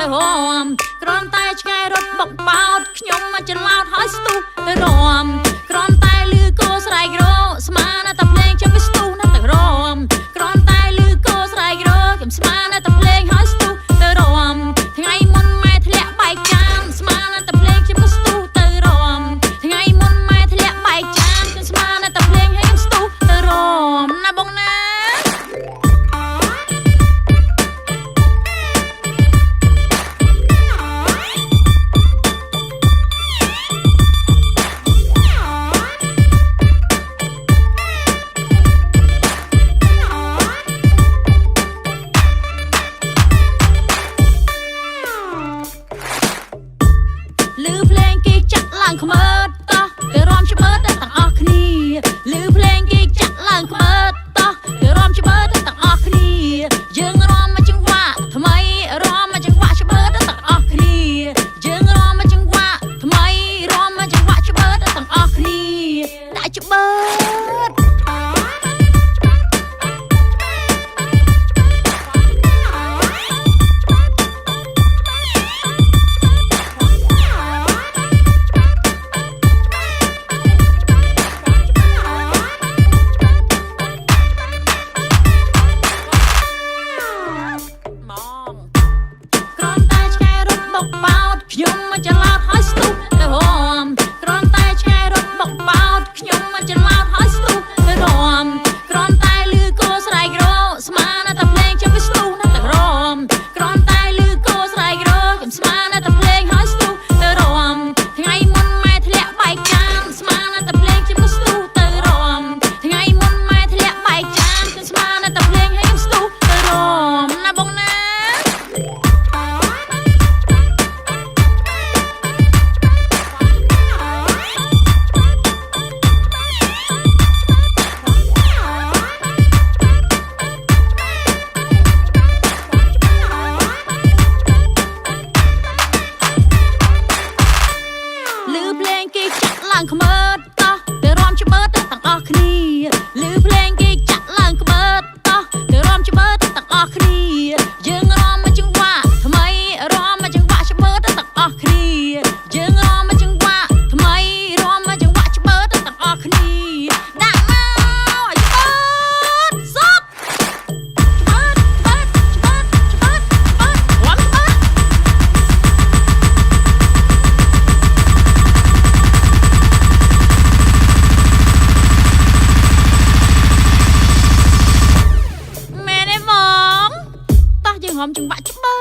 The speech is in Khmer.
ទៅរំគ្រាន់តែឆ្កែរត់បុកបោតខ្ញុំមកច្រឡោតហើយស្ទុះទៅរំគ្រាន់តែលឺគោស្រែករស្មានតែភ្លេងចាំវាស្ទុះណាស់ទៅរំគ្រាន់តែលឺគោស្រែករខ្ញុំស្មានតែភ្លេងហើយស្ទុះទៅរំថ្ងៃមុនម៉ែធ្លាក់បែកចានស្មានតែភ្លេងខ្ញុំក៏ស្ទុះទៅរំថ្ងៃមុនម៉ែធ្លាក់បែកចានខ្ញុំស្មានតែភ្លេងហើយខ្ញុំស្ទុះទៅរំណាបងណា ឮភ្លេងគេចាក់ឡើងខ្មើតោះទៅរាំច្បាើទាំងអស់គ្នាឮភ្លេងគេចាក់ឡើងខ្មើតោះទៅរាំច្បាើទាំងអស់គ្នាយើងរាំមកចង្វាក់ថ្មីរាំមកចង្វាក់ច្បាើទាំងអស់គ្នាយើងរាំមកចង្វាក់ថ្មីរាំមកចង្វាក់ច្បាើទាំងអស់គ្នាដាក់ច្បាើ មកគ្រាន់តែឆ្កែរត់បុកបោតខ្ញុំមកច្រឡោតហើយស្ទុះទៅរំគ្រាន់តែឆ្កែរត់បុកបោតខ្ញុំមកច្រឡោតហើយស្ទុះទៅរំគ្រាន់តែលឺគោស្រែករស្មានតែភ្លេងចាំវាស្ទុះណាស់ទៅរំគ្រាន់តែលឺគោស្រែករខ្ញុំស្មានតែភ្លេងហើយស្ទុះទៅរំថ្ងៃមុនម៉ែធ្លាក់បែកចានស្មានតែភ្លេងខ្ញុំក៏ស្ទុះទៅរំថ្ងៃមុនម៉ែធ្លាក់បែកចានខ្ញុំស្មានតែភ្លេងហើយខ្ញុំស្ទុះទៅរំណាបងណា ឮភ្លេងគេចាក់ឡើងខ្មើតោះទៅរាំច្បាើទាំងអស់គ្នាឮភ្លេងគេចាក់ឡើងខ្មើតោះទៅរាំច្បាើទាំងអស់គ្នាយើងរាំមកចង្វាក់ថ្មីរាំមកចង្វាក់ច្បាើទាំងអស់គ្នាយើងរាំមកចង្វាក់ថ្មីរាំមកចង្វាក់ច្បាើទាំងអស់គ្នាដាក់មកឲ្យច្បាើសុតច្បាើច្បាើច្បាើច្បាើច្បាើរាំច្បាើ មែនទេបងតោះយើងរាំចង្វាក់ច្បា